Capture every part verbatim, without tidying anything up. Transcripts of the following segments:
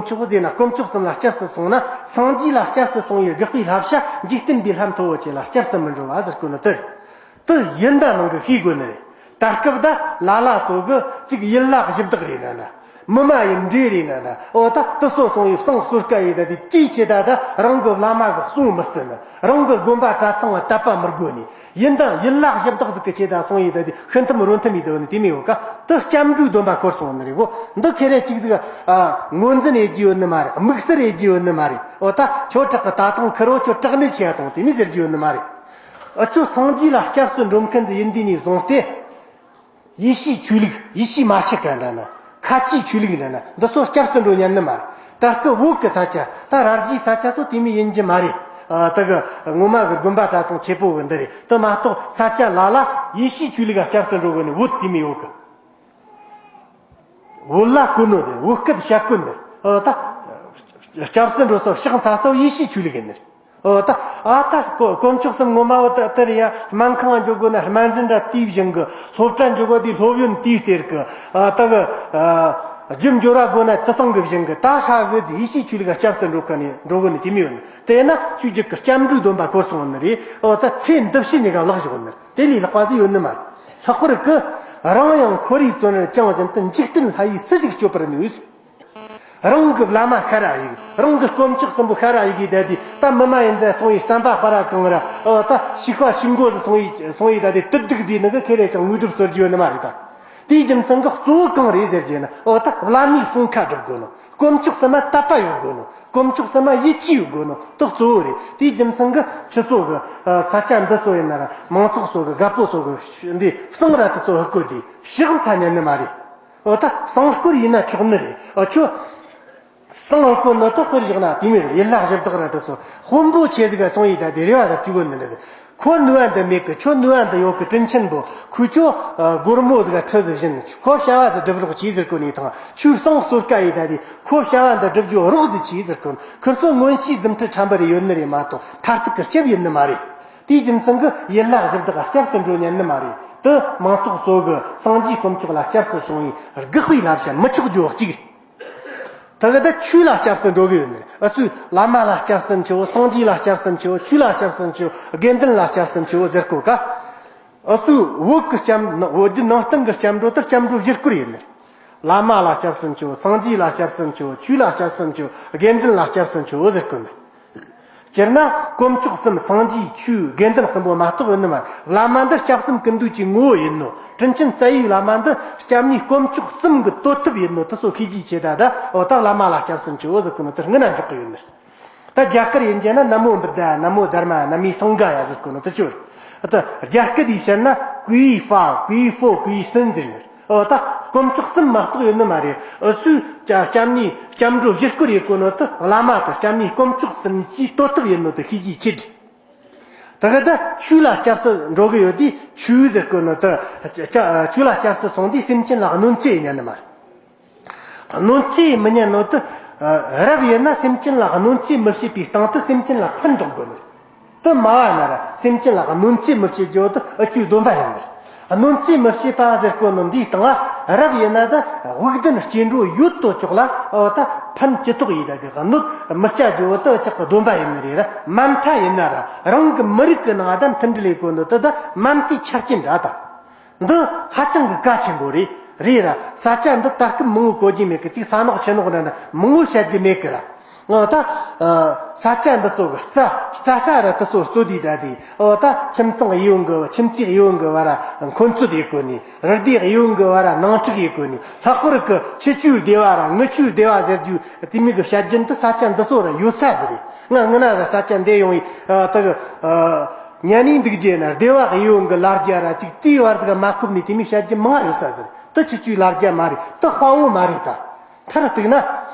མཆོག་ཟེར་ན་དཀོན་མཆོག་གསུམ་ལ་སྐྱབས་སུ་སོང་ན། སངས་རྒྱས་ལ་སྐྱབས་སུ་སོང་བའི་དགག་པའི་བསླབ་བྱ་འཇིག་རྟེན་པའི་ལྷ་མཐོ་བོ་ཆེ་ལ་སྐྱབས་སུ་མི་འགྲོ་བ་ཟེར་གོ་ནི་དེ་རེད། དེ་ཡིན་ད་མིན་གི་ཤེས་དགོས་ནི་རེད། ད་སྐབས་ད་ལ་ལ་སོ་གི་ཅིག་ཡིད་ལ་ཞུ་བདག་རེད་ན་ན། མི་མ་ཡིན་འདྲེ་རེད་ན་ན། འོ་ད་དེ་སོ་སོང་བའི་བསང་གསོལ་དཀའ་ཡིན་ད་དེ་དེའི་ཆེད་ད་ད་རང་གི་བླ་མ་གི་གསུང་མི་བརྩི་ནི། རང་གི་དགོན་པ་གྲྭ་ཚང་ལ་དད་པ་མི་དགོས་ནི། ཡིན་ད་ཡིད་ལ་ཞུ་བདག་ཟིག་གི་ཆེད་ད་སོང་ཡིན་ད་དེ་ཤི་འཐམ་རོ་འཐམ་ཡིན་ད་ནི་དེ་མི་ཡོད་ཀ། དེ་སྐྱབས་འགྲོའི་སྡོམ་པ་ཤོར་སོང་ནི་རེད་གོ། འདི་ཁེ་རེ་ཅིག་ཟིག་ཨ་ངོས་འཛིན་ཡེད་རྒྱུ་ཡོད་ནི་མ་རེད། དམིགས་བསལ་ཡེད་རྒྱུ་ཡོད་ནི་མ་རེད། འོ་ད་ཁྱོད་དྲག་གི་ད་ཐེངས་ཁུར་བོ་ཁྱོད་དྲག་ནི་ཆེ་ཡ་དང་དེ་མི་ཟེར་རྒྱུ་ཡོད་ནི་མ་རེད། ཨ་ཆོ་སངས་རྒྱས་ལ་སྐྱབས་སུ་འགྲོ་མཁན་ཟིག་ཡིན་དུས་ནས་བཟུང་སྟེ། ཡེ་ཤུའི་ཆོས་ལུགས། ཡེ་ཤུའི་མ་ཤི་ཀ་འདྲ་ན། ཁ་ཆེའི་ཆོས་ལུགས་འདྲ་ན། འདི་ཚོ་སྐྱབས་སུ་འགྲོ་ཉན་ནི་མ་རེད། ད་སྐབས་བོད་ཀྱི་ས་ཆ་ད་ར་རྒྱའི་ས་ཆ་ཚོ་དེ་མི་ཡིན་གྱི་མ་རེད། ཨ་ད་གི་ངོ་མ་གི་དགོན་པ་གྲྭ་ཚང་ཆེ་པོ་གི་འདི་རེད། དེ་མ་གཏོགས་ས་ཆ་ལ་ལ་ཡེ་ཤུའི་ཆོས་ལུགས་ལ་སྐྱབས་སུ་འགྲོ་གི་ནི་བོད་དེ་མི་ཡོད་གི། བོད་ལ་གོ་ནོ་དེ་བོད་སྐད་བཤད་གོ་འདི། ཨ་ད་སྐྱབས་སུ་འགྲོ་ས་ཕྱག་འཚལ་ས་ཡེ་ཤུའི་ཆོས་ལུགས་ཡིན་ནི་རེད། ཨོ་ད་ཨ་ད་དཀོན་མཆོག་གསུམ་ངོ་མ་བོ་ད་དེ་རེད་ཡ། སྨན་ཁང་འཇོག་དགོས་ན་སྨན་རིན་འདྲ་དེའི་བཞིན་གི། སློབ་གྲྭ་འཇོག་དགོས་དེའི་སློབ་ཡོན་དེའི་གཏེར་གི། ཨ་ད་གི་ཨ་རྒྱུ་འབྱོར་བ་དགོས་ན་དེ་སང་གི་བཞིན་གི། ད་ཧྲ་གི་ཟིག་ཡེ་ཤུའི་ཆོས་ལུགས་སྐྱབས་སུ་འགྲོ་གི་ནི་འགྲོ་གི་ནི་དེ་མི་ཡོད་ནི། དེ་ན་ཆོས་རྒྱུད་ཀྱི་སྐྱབས་འགྲོའི་སྡོམ་པ་ཤོར་སོང་ནི་རེད། ཨོ་ད་ཚེ་འདི་ཕྱི་གཉིས་ཀ་བརླག་བཞག་ནི་རེད། དེ་ལས་ལྷག་པ་ཟིག་ཡོད་ནི་མ་རེད། ལྷག་པར་གི་རང་ཡང་ཁོར་ཡུག་བཙོན་རར་བཅངས་བཞིན་དུ་འཇིག་རྟེན་ལྷ་ཡིས་སུ་ཞིག་སྐྱོབ་པར་ནུས། རང་གི་བླ་མ་ཤ་ར་ཡིག། རང་གི་དཀོན་མཆོག་གསུམ་པོ་ཤ་ར་ཡིག་གིས་བསྡད་དེ། ད་མི་མ་ཡིན་ཟེར་སོང་ཡི་བསམ་པ་ཤ་ར་གང་ར། ཨོ་ད་ཤི་ཁ་ཤི་མགོ་ཟེར་སོང་ཡི་སོང་ཡི་ད་དེ་དུ་སྡུག་ཟེར་ནི་གི་ཁེ་རེ་ཅང་དངོས་གྲུབ་སོར་རྒྱུ་ཡོད་ནི་མ་རེད་ད། དེའི་རྒྱུ་མཚན་གི་གཙོ་བོ་གང་རེད་ཟེར་རྒྱུ་ན། ཨོ་ད་བླ་མའི་གསུང་ཁ་སྒྲུབ་དགོས་ནོ། དཀོན་མཆོག་གསུམ་མ་དད་པ་ཡོད་དགོས་ནོ། དཀོན་མཆོག་གསུམ་མ་ཡིད་ཆེས་ཡོད་དགོས་ནོ། དེ་གཙོ་བོ་རེད། དེའི་རྒྱུ་མཚན་གི་ཁྱི་ཚོ་གི་ས་ཆ་འདི་ཚོ་ཡིན་ན་ར་མང་ཚོགས་ཚོ་གི་རྒད་པོ་ཚོ་གི་འདི་བསང་ར་དེ་ཚོ་ཧུ་ཀོ་དེ་ཕྱག་འཚལ་ཉན་ནི་མ་རེད། ཨོ་ད་བསང་སྐོར་ཡིན་ན་ཆོག་ནི་རེད། ཨོ་ཁྱོད་བསང་སྐོར་ནི་ཏོག་སྐོར་བཞག་ན་དེ་མེད། ཡིད་ལ་ཞུ་བདག་ར་དེ་ཚོ་དཔོན་པོ་ཆེ་ཟིག་ག་སོང་ཡིན་ད་དེ་རེ་བ་ཟ་བཅུག་གོ་ནི་འདྲ་ཟེར། ཁོ་ནུས་པ་འདི་མེད་གི། ཁྱོད་ནུས་པ་འདི་ཡོད་གི། དྲིན་ཆེན་པོ་ཁོས་ཁྱོད་སྒོར་མོ་ཟིག་ག་ཁྲི་ཟིག་བྱིན། ཁོ་བྱ་བ་ཟིག་སྒྲུབ་རོགས་གྱིས་ཟེར་གོ་ནི་དང་། ཁྱོད་བསང་གསོལ་དཀའ་ཡིན་ད་དེ་ཁོ་བྱ་བ་འདི་སྒྲུབ་རྒྱུ་རོགས་ཟིག་གྱིས་ཟེར་གོ་ནི། ཁིར་ཚོ་མངོན་ཤེས་རྫུ་འཕྲུལ་ཕྲན་བུ་རེ་ཡོད་ནི་རེད་མ་གཏོགས་མཐར་ཐུག་གི་སྐྱབས་ཡིན་ནི་མ་རེད། དེའི་རྒྱུ་མཚན་གི་ཡིད་ལ་ཞུ་བདག་སྐྱབས་སུ་འགྲོ་ཉན་ནི་མ་རེད། དེ་མང་ཚོགས་ཚོ་གི་སངས་རྒྱས་དཀོན་མཆོག་ལ་སྐྱབས་སུ་སོང་བའི་དགག་པའི་བསླབ་བྱ་མི་ཆོག་རྒྱུ་གཅིག་རེད། ད་གི་ད་ཆོས་ལ་སྐྱབས་སུ་འགྲོ་གི་ཡོད་ནི། ཨ་སུས་བླ་མ་ལ་སྐྱབས་སུ་མཆིའོ། སངས་རྒྱས་ལ་སྐྱབས་སུ་མཆིའོ། ཆོས་ལ་སྐྱབས་སུ་མཆིའོ། དགེ་འདུན་ལ་སྐྱབས་སུ་མཆིའོ་ཟེར་གོ་ཀ། ཨ་སུས་བོད་ཀྱི་སྐྱབས། བོད་བརྒྱུད་ནང་བསྟན་གྱི་སྐྱབས་འགྲོ་དེ་སྐྱབས་འགྲོ་བཞི་སྐོར་ཡིན་ནི། བླ་མ་ལ་སྐྱབས་སུ་མཆིའོ། སངས་རྒྱས་ལ་སྐྱབས་སུ་མཆིའོ། ཆོས་ལ་སྐྱབས་སུ་མཆིའོ། དགེ་འདུན་ལ་སྐྱབས་སུ་མཆིའོ་ཟེར་གོ་ནི། སྤྱིར་ན་དཀོན་མཆོག་གསུམ། སངས་རྒྱས། ཆོས། དགེ་འདུན་གསུམ་པོ་མ་གཏོགས་ཡོད་ནི་མ། བླ་མ་འདི་སྐྱབས་གསུམ་ཀུན་འདུས་ཀྱི་ངོ་བོ་ཡིན་ནོ། དྲིན་ཆེན་རྩ་བའི་བླ་མ་འདི་སྐྱབས་གནས་དཀོན་མཆོག་གསུམ་གྱི་བཏོད་ཐབས་ཡིན་ནོ། དེ་ཚོ་ཤེས་རྒྱུའི་ཆེད་ད་ད། འོ་ད་བླ་མ་ལ་སྐྱབས་སུ་མཆིའོ་ཟེར་གོ་ནོ་དེ་སྔོན་ན་འཇོག་གི་ཡོད་ནི། ད་རྒྱ་གར་ཡིན་རྒྱུ་ན་ན་མོ་བུདྡྷ། ན་མོ་དྷརྨ། ན་མོ་སངྒྷ་ཡ་ཟེར་གོ་ནོ་དེ་ཆོ་རེད། ད་རྒྱ་སྐད་ཡིག་བཤད་ན་ཀུའི་ཧྥ། ཀུའི་ཧྥོ། ཀུའི་སུན་ཟེར་ནི། ཨོ་ད་དཀོན་མཆོག་གསུམ་མ་གཏོགས་ཡོད་ནི་མ་རེད། ཨུ་སུའི་སྐྱ- སྐྱབས་གནས་སྐྱབས་འགྲོ་བཞི་སྐོར་ཡེད་གོ་ནོ་དེ་བླ་མ་དང་སྐྱབས་གནས་དཀོན་མཆོག་གསུམ་གྱི་བཏོད་ཐབས་ཡིན་ནོ་དེ་ཤེས་རྒྱུའི་ཆེད། ད་གི་ད་ཆོས་ལ་སྐྱབས་སུ་འགྲོ་གི་ཡོད་དུས་ཆོས་ཟེར་གོ་ནོ་དེ་སྐྱ- ཆོས་ལ་སྐྱབས་སུ་སོང་དུས་སེམས་ཅན་ལ་གནོད་འཚེ་ཡེད་ཉན་ནི་མ་རེད། གནོད་འཚེ་མི་ཉན་ནོ་དེ་རབ་ཡིན་ན་སེམས་ཅན་ལ་གནོད་འཚེ་མི་བྱེད་པའི་སྟེང་དུ་སེམས་ཅན་ལ་ཕན་འདོགས་དགོས་ནི་རེད། དེ་སྨྲ་བ་ན་ར་སེམས་ཅན་ལ་གནོད་འཚེ་མི་བྱེད་རྒྱུ་དེ་ཨ་ཆོའི་སྡོམ་པ་ཡིན་ནི་རེད། གནོད་འཚེ་མི་བྱེད་པ་ཟེར་གོ་ནོ་འདིའི་སྟེང་ང་རབ་ཡིན་ན་ད་དབུགས་ལྡན་སྐྱེ་འགྲོ་ཡོད་དོ་ཅོག་ལ་ཨོ་ད་ཕན་ཅི་ཐོགས་ཡིན། ད་དེ་གནོད་མི་བྱ་རྒྱུ་དེ་ཅག་གི་སྡོམ་པ་ཡིན་ནི་རེད་ར། མ་མཐའ་ཡིན་ན་ར་རང་གི་མི་རིགས་ཀྱི་ནང་ད་མཐུན་སྒྲིལ་ཡེད་གོ་ནོ་དེ་ད་མ་མཐའི་ཆ་རྐྱེན་འདྲ་ད། འདི་ཧ་ཅང་གི་གལ་ཆེན་པོ་རེད། རེད་ར། ས་ཆ་འདི་ད་སྐབས་མང་བོ་གོ་རྒྱུ་མེད་གི། ཅིག་ས་ནག་ཆུ་ནག་འདྲ་འདྲ་མང་བོ་བཤད་རྒྱུ་མེད་གི་ར། ཨོ་ད་ཨ་ས་ཆ་འདི་ཚོ་གི་རྩྭ་རྩྭ་ས་ར་དེ་ཚོ་གཙོད་དེ་ད་དེ། ཨོ་ད་ཁྱིམ་ཚང་གཡས་གཡོན་གི་ཁྱིམ་མཚེས་གཡས་གཡོན་གི་བར་ར་འཁོན་རྩོད་ཡེད་གོ་ནི། རུ་སྡེ་གཡས་གཡོན་གི་བར་ར་ནང་འཁྲུག་ཡེད་གོ་ནི། ལྷག་པར་གི་ཁྱི་ཆོའི་སྡེ་བ་ར་ངུ་ཆོའི་སྡེ་བ་ཟེར་རྒྱུ་དེ་མོ་གི་བཤད་རྒྱུན་དེ་ས་ཆ་འདི་ཚོ་ར་ཡོད་ས་ཟིག་རེད། ང་སྔོན་ན་ར་ས་ཆ་འདི་ཡོང་ཡི་ཨ་ད་གི་ཨ། ཉན་ནས་འདུག་རྒྱུ་ན་སྡེ་བ་གཡས་གཡོན་གི་ལ་རྒྱ་ར་ཅིག་དེའི་བར་དུ་མ་ཁོབ་ནས་དེ་མོ་བཤད་རྒྱུ་མང་ཡོད་ས་ཟེར། དེ་ཁྱི་ཆོའི་ལ་རྒྱ་མ་རེད། དེ་དཔའ་བོ་མ་རེད་ད། མཐར་གཏུགས་ན།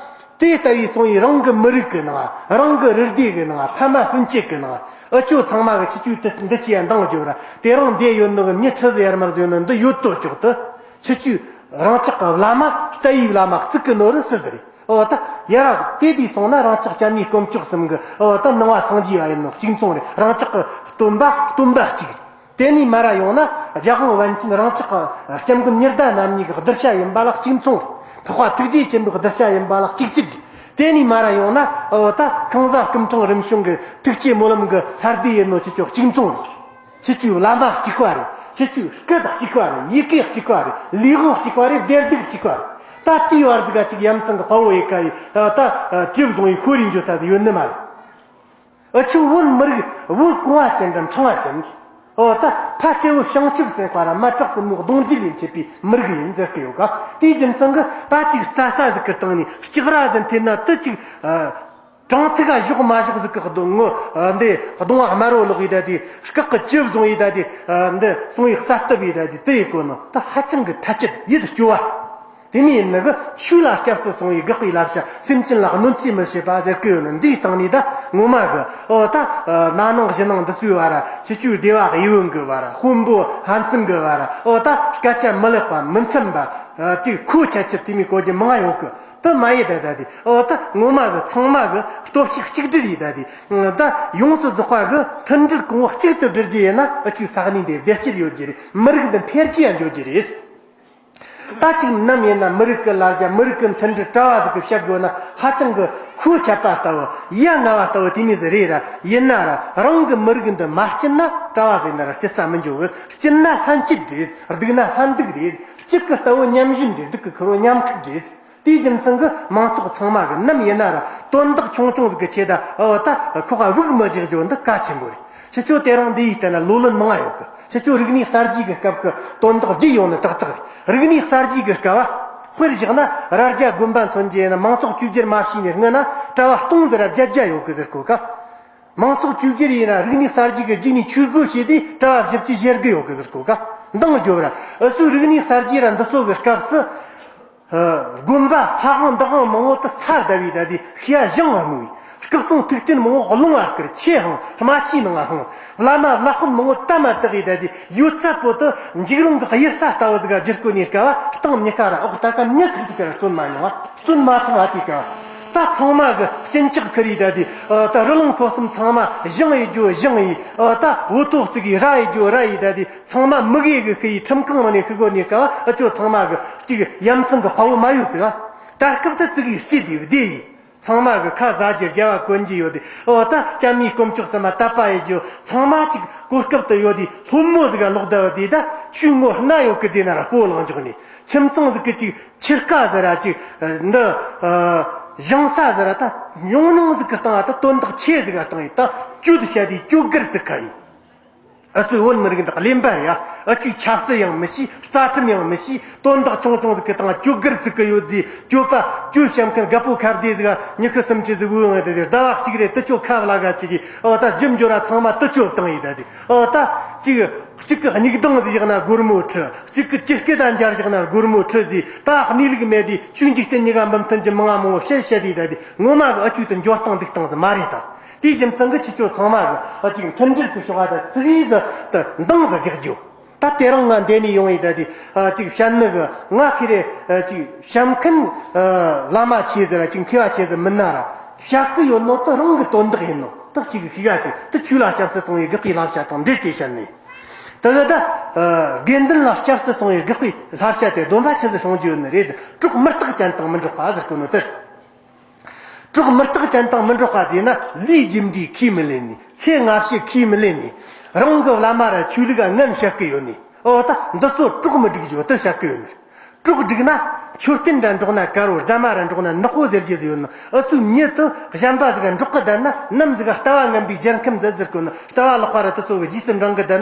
དེ་ལྟ་བུའི་སོང་ཡི་རང་གི་མི་རིགས་ཀྱི་ནང་། རང་གི་རུ་སྡེ་གི་ནང་། ཕ་མ་སྤུན་མཆེད་ཀྱི་ནང་། ཨུ་ཆོ་ཚང་མ་གི་ཁྱི་ཆོའི་དེ་འདི་ཅི་ཡང་འདང་རྒྱོབ་ར། དེ་རང་འདི་ཡོད་ནོ་གི་མྱི་ཁྲི་ཟིག་ཡར་མར་ཟིག་ཡོད་ནོ་འདི་ཡོད་དོ་ཅོག་དེ། ཁྱི་ཆོའི་རང་ཅག་གི་བླ་མ་རྩ་བའི་བླ་མ་བརྩི་གི་ནོ་རུ་སུ་ཟིག་རེད། ཨོ་ད་ཡ་ར་དེ་དུས་སོང་ན་རང་ཅག་སྐྱབས་གནས་དཀོན་མཆོག་གསུམ་གི་ཨོ་ད་ནང་བ་སངས་རྒྱས་བ་ཡིན་ནོ་གཅིག་མཚུངས་རེད། རང་ཅག་གི་སྟོན་པ་སྟོན་པ་གཅིག་རེད། དེ་ནས་མར་ར་ཡོང་ན་རྒྱལ་དབང་པཎ་ཆེན་རང་ཅག་གི་སྐྱབས་མགོན་ཉི་ཟླ་རྣམ་གཉིས་ཀྱི་གདུལ་བྱ་ཡིན་པ་ལ་གཅིག་མཚུངས་རེད། འཕགས་པ་ཐུགས་རྗེ་ཆེན་པོའི་གདུལ་བྱ་ཡིན་པ་ལ་གཅིག་གཅིག་རེད། དེ་ནས་མར་ཡོང་ན་འོ་ད་ཤིང་བཟའ་སྐུ་ཕྲེང་རིམ་བྱོན་གྱི་ཐུགས་བསྐྱེད་སྨོན་ལམ་གྱི་ལྷ་སྡེ་ཡིན་ནོ་ཁྱེད་ཚོ་གཅིག་མཚུངས་རེད། ཁྱེད་ཚོའི་བླ་མ་གཅིག་པ་རེད། ཁྱེད་ཚོའི་སྐད་གཅིག་པ་རེད། ཡི་གེ་གཅིག་པ་རེད། ལུས་དབང་གཅིག་པ་རེད། བདེ་སྡུག་གཅིག་པ་རེད། ད་དེའི་བར་ཟིག་ག་ཅིག་ཡ་མཚན་གྱི་དཔའ་བོ་ཡི་ཀ་ཡི་ད་ཅི་བཟུང་ཡི་ཤོར་ཡིན་འཇོག་ས་ཟིག་ཡོད་ནི་མ་རེད། ཨ་ཆུ་བོད་མི་རིགས་བོད་གོང་བ་ཅན་དང་འཕྲེང་བ་ཅན་གྱི། ཨོ་ད་ཕ་སྤྲེའུ་བྱང་ཆུབ་སེམས་དཔའ་ར་མ་བྲག་སྲིན་མོ་གདུང་རྒྱུད་ལས་མཆེད་པའི་མི་རིགས་ཡིན་ཟེར་གི་ཡོད་ག། དེའི་རྒྱུ་མཚན་གྱི་ད་ཅིག་རྩྭ་ས་ཟིག་གི་སྟེང་ནས་ལྕགས་ར་ཟིག་འཐེན་ན་དུ་ཅིག་ཨ། དྲང་ཐིག་ག་ཞོག་མ་ཞོག་ཟིག་གི་གདུང་ངོ་ཨ་འདི་གདུང་བ་དམར་བོ་ལོག་ཡི་ད་དེ་སྐག་གི་ཅི་བཟུང་ཡི་ད་དེ་ཨ་འདི་སོང་ཡི་ས་སྟབས་ཡི་ད་དེ་དུ་ཡི་གོ་ནོ་ད་ཧ་ཅང་གི་ཐ་ཆད་ཡིད་སྐྱོ་བ། དེ་མིན་ཡིན་ནི་གི་ཆོས་ལ་སྐྱབས་སུ་སོང་བའི་དགག་པའི་བསླབ་བྱ་སེམས་ཅན་ལ་གནོད་འཚེ་མི་བྱེད་པ་ཟེར་གི་ཡོད་ནི་འདིའི་སྟེང་ནས་ད་ངོ་མ་གི་ཨོ་ད་ན་ནིང་གཞེས་ནིང་འདི་ཚོའི་བར་ཁྱེད་ཚོའི་སྡེ་བ་གཡས་བོན་གི་བར་དཔོན་པོ་ཧན་ཙིང་གི་བར་ཨོ་ད་སྐད་ཆ་མི་ལེགས་པ་མི་འཚམ་པ་ཅིག་ཁོ་ཁྱད་ཆད་དེ་མིན་གོ་རྒྱུ་མང་ཡོད་གི། དེ་མ་ཡི་ད་ད་དེ་ཨོ་ད་ངོ་མ་གི་ཚང་མ་གི་སྟོབས་ཤུགས་གཅིག་སྒྲིལ་ཡི་ད་དེ་ད་ཡོངས་སུ་རྫོགས་པ་གི་མཐུན་སྒྲིལ་གོང་བུ་གཅིག་ཏུ་སྒྲིལ་རྒྱུ་ཡིན་ན་ཨ་ཆུའི་ས་གནས་འདི་བདེ་སྐྱིད་ཡོད་རྒྱུ་རེད། མི་རིགས་འདི་འཕེལ་རྒྱས་ཡང་འགྱོ་རྒྱུ་རེད། ད་ཅིག་ནམ་ཡིན་ན་མི་རིགས་ཀྱི་ལ་རྒྱ་མི་རིགས་ཀྱི་མཐུན་སྒྲིལ་གྲྭ་བ་ཟིག་གིས་བཤད་དགོས་ན་ཧ་ཅང་གི་ཁོ་ཆད་པ་ལྟ་བུ་ཡ་ང་བ་ལྟ་བུ་དེ་མོ་ཟིག་རེད་ར། ཡིན་ན་ར་རང་གི་མི་རིགས་འདི་མ་སྐྱིད་ན་གྲྭ་བ་ཟིག་ན་ར་སྐྱིད་ས་མི་འཇོག་གི། སྐྱིད་ན་ལྷན་སྐྱིད་རེད། སྡུག་ན་ལྷན་སྡུག་རེད། སྐྱིད་གི་ལྟ་བུ་མཉམ་བཞིན་རེད། སྡུག་གི་ཁུར་བོ་མཉམ་ཁུར་རེད། དེའི་རྒྱུ་མཚན་གྱིས་མང་ཚོགས་ཚང་མ་གིས་ནམ་ཡིན་ན་ར་དོན་དག་ཆུང་ཆུང་ཟིག་གི་ཆེད་ད་འོ་ད་ཁོག་ག་དབུགས་མི་རྒྱག་རྒྱུ་འདི་གལ་ཆེན་པོ་རེད། ཁྱེད་ཚོ་དེ་རིང་འདི་ཡིས་བལྟས་ན་ལོ་ལོན་མང་ང་ཡོད་གི། ཁྱེད་ཚོ་རིག་གནས་གསར་བརྗེ་གི་སྐབས་ཀྱི་དོན་དག་བརྗེད་ཡོང་ནི་ཏག་ཏག་རེད། རིག་གནས་གསར་བརྗེ་གི་སྐབས་བ། དཔེར་བཞག་ན་རྭ་རྒྱ་དགོན་པ་མཚོན་རྒྱུ་ཡིན་ན་མང་ཚོགས་བཅོས་བསྒྱུར་མ་བྱས་ནས་སྔོན་ན་གྲྭ་བ་སྟོང་ཟིག་ར་བརྒྱད་བརྒྱ་ཡོད་གི་ཟེར་གོ་ག། མང་ཚོགས་བཅོས་བསྒྱུར་ཡིན་ན་རིག་གནས་གསར་བརྗེ་གི་རྗེས་ནས་ཆོས་སྒོ་ཕྱེས་ཏེ་གྲྭ་བ་བཞི་བཅུ་ཞེ་དགུ་ཡོད་གི་ཟེར་གོ་ག། འདང་རྒྱོབ་ར་ཨུ་སུའི་རིག་གནས་གསར་བརྗེ་ར་འདི་ཚོ་གི་སྐབས་སུ། དགོན་པ་ལྷ་ཁང་བདག་དབང་མང་བོ་དུ་ས་བརྡབས་ཡི་ད་དེ་ཤི་ཡ་ཞིང་ང་སྔུ་ཡི། སྐུ་གསུང་ཐུགས་རྟེན་མང་བོ་རླུང་བ་བསྐུར་ཆེ་ཧང་རྨ་ཆུའི་ནང་ང་ཧང་། བླ་མ་བླ་དཔོན་མང་བོ་ད་མ་དག་ཡི་ད་དེ་ཡོད་ཚད་པོ་དུ་འཇིགས་རུང་གི་གཡུལ་ས་ལྟ་བུ་ཟིག་ག་བསྒྱུར་བཀོད་ནས་སྐབས་བ་སྟེང་མྱི་ཁ་ར་འོག་ད་ཀ་མྱི་ཐུག་ཟིག་ག་ར་བརྩོན་མ་མྱོང་བ་བརྩོན་མ་ཐུབ་བ་དེ་སྐབས་བ། ད་ཚང་མ་གི་གཅིན་ཆག་ཁུར་ཡི་ད་དེ་ད་རི་ལུང་ཁོ་གསུམ་ཚང་མ་ཞིང་ཡི་རྒྱུ་ཞིང་ཡི་ད་འུ་ཐོག་བརྩིགས་ཡི་ར་ཡི་རྒྱུ་ར་ཡི་ད་དེ། ཚང་མ་མི་གེ་གི་ཤི་ཡི་ཁྲིམས་ཁང་ནང་ནས་ཤི་དགོས་ནས་ཀ་བ་ཨ་ཅོ་ཚང་མ་གི་གཅིག་ཡ་མཚན་གི་དཔའ་བོ་མ་ཡོད་ཙིག་ཨ། ད་སྐབས་དུ་ཙིག་གི་སྐྱིད་དེ་བདེ་ཡི། ཚང་མ་གི་ཁ་ཟ་རྒྱུ་རྒྱ་བ་གོན་རྒྱུ་ཡོད་དེ་ཨོ་ད་སྐྱ་མིའི་དཀོན་མཆོག་གསུམ་མ་དད་པ་ཡི་རྒྱུ་ཚང་མ་གཅིག་གོ་སྐབས་དུ་ཡོད་དེ་ལྷོད་མོ་ཟིག་ག་ལོག་བསྡད་བ་དེ་ད་ཆུ་ངོ་སྣ་ཡོད་གི་དེ་ན་ར་སྤོ་ལངས་འཇོག་ནས་ཁྱིམ་ཚང་ཟིག་གི་གཅིག་ཆུ་རྐ་ཟེར་ར་གཅིག་འདི་ཞིང་ས་ཟེར་ར་ད་ཉུང་ཉུང་ཟིག་གི་སྟེང་ཨ་ད་དོན་དག་ཆེ་ཟིག་ག་སྟེང་ཡི་ད་གྱོད་བཤད་དེ་གྱོད་སྒར་ཙིག་ཁ་ཡི། ཨ་སུའི་བོད་མི་རིགས་འདི་གླེན་པ་རེད་ཡ། ཨ་ཆུའི་ཆབ་སྲིད་ཡང་མི་ཤེས། རྩ་ཁྲིམས་ཡང་མི་ཤེས། དོན་དག་ཆུང་ཆུང་ཟིག་གི་སྟེང་གྱོད་སྒར་བཙུགས་གི་ཡོད་ཟེ། གྱོད་པ་གྱོད་བཤམས་མཁན་རྒད་པོ་ཁ་བདེ་ཟིག་ག་མྱི་ཁུ་སུམ་ཅུ་ཟིག་འུ་ངེ་དེ་དེ་ཟླ་བ་གཅིག་རེ་དུ་ཆོ་ཁ་བླ་ག་གཅིག་གིས་ཨོ་ད་རྒྱུ་འབྱོར་ར་ཚང་མ་དུ་ཆོ་བཏང་ཡི་ད་དེ་ཨོ་ད་གཅིག་གཅིག་གི་སྙིགས་དང་ཟིག་བཞག་ན་སྒོར་མོ་ཁྲི། གཅིག་གི་ཅི་སྐད་ད་འབྱར་བཞག་ན་སྒོར་མོ་ཁྲི་ཟེ། ད་གནས་ལུགས་མེད་དེ་ཆོས་འཇིག་རྟེན་གཉིས་ཀ་མི་མཐུན་གྱི་མང་ང་མང་བོ་བཤད་བཤད་དེ་ད་དེ་ངོ་མ་གི་ཨ་ཆུ་དུ་འབྱོར་སྟངས་འདུག་སྟངས་ཟིག་མ་རེད་ད། དེའི་རྒྱུ་མཚན་གྱིས་ཁྱེད་ཚོ་ཚང་མ་གི་ཨ་ཅིག་མཐུན་སྒྲིལ་གྱི་ཕྱོགས་ཨ་ད་ཙིག་ཟིག་ད་འདང་ཟིག་རྒྱག་རྒྱུ། ད་དེ་རིང་ང་འདི་ནས་ཡོང་ཡི་ད་དེ་ཨ་ཅིག་བཤད་ནི་གི་ང་ཁེ་རེ་ཨ་ཅིག་བཤད་མཁན་ཨ་བླ་མ་ཆེ་ཟིག་ར་ཅིག་མཁས་པ་ཆེ་ཟིག་མིན་ན་ར་བཤད་གི་ཡོད་ནོ་ད་རང་གི་དོན་དག་ཡིན་ནོ་ད་གཅིག་གི་ཤེས་ཡ་ཅིག་ད་ཆོས་ལ་སྐྱབས་སུ་སོང་བའི་དགག་པའི་བསླབ་བྱ་དང་འབྲེལ་ཏེ་བཤད་ནི། ད་གི་ད་ཨ་དགེ་འདུན་ལ་སྐྱབས་སུ་སོང་བའི་དགག་པའི་བསླབ་བྱ་དེ་སྡོམ་པ་ཆི་ཟིག་སྲུང་རྒྱུ་ཡོད་ནི་རེད། གྲོགས་མུ་སྟེགས་ཅན་དང་མི་འགྲོགས་པ་ཟེར་གོ་ནོ་དེ། གྲོགས་མུ་སྟེགས་ཅན་དང་མི་འགྲོགས་པ་ཟེར་ན་ལུས་རྒྱུ་འབྲས་ཁས་མི་ལེན་ནི། ཚེ་སྔ་ཕྱི་ཁས་མི་ལེན་ནི། རང་གི་བླ་མ་ར་ཆོས་ལུགས་ལ་ངན་བཤད་གི་ཡོད་ནི། ཨོ་ད་འདི་ཚོ་གྲོགས་མི་སྒྲིག་རྒྱུ་དུ་བཤད་གི་ཡོད་ནི། གྲོགས་སྒྲིག་ན་མཆོད་རྟེན་འདྲ་འགྲོགས་ན་དཀར་བོ། རྫ་མ་ར་འགྲོགས་ན་ནག་པོ་ཟེར་རྒྱུ་ཟིག་ཡོད་ནི། ཨུ་ཚོའི་མྱི་དུ་གཞན་པ་ཟིག་ག་འགྲོགས་གི་བསྡད་ན་ནམ་ཟིག་ག་ལྟ་བ་ངན་པའི་རྒྱལ་ཁམས་མཛད་ཟེར་གོ་ནི། ལྟ་བ་ལོག་པ་ར་དུ་ཚོ་གི་རྗེས་སུ་འབྲང་གི་བསྡད་ན།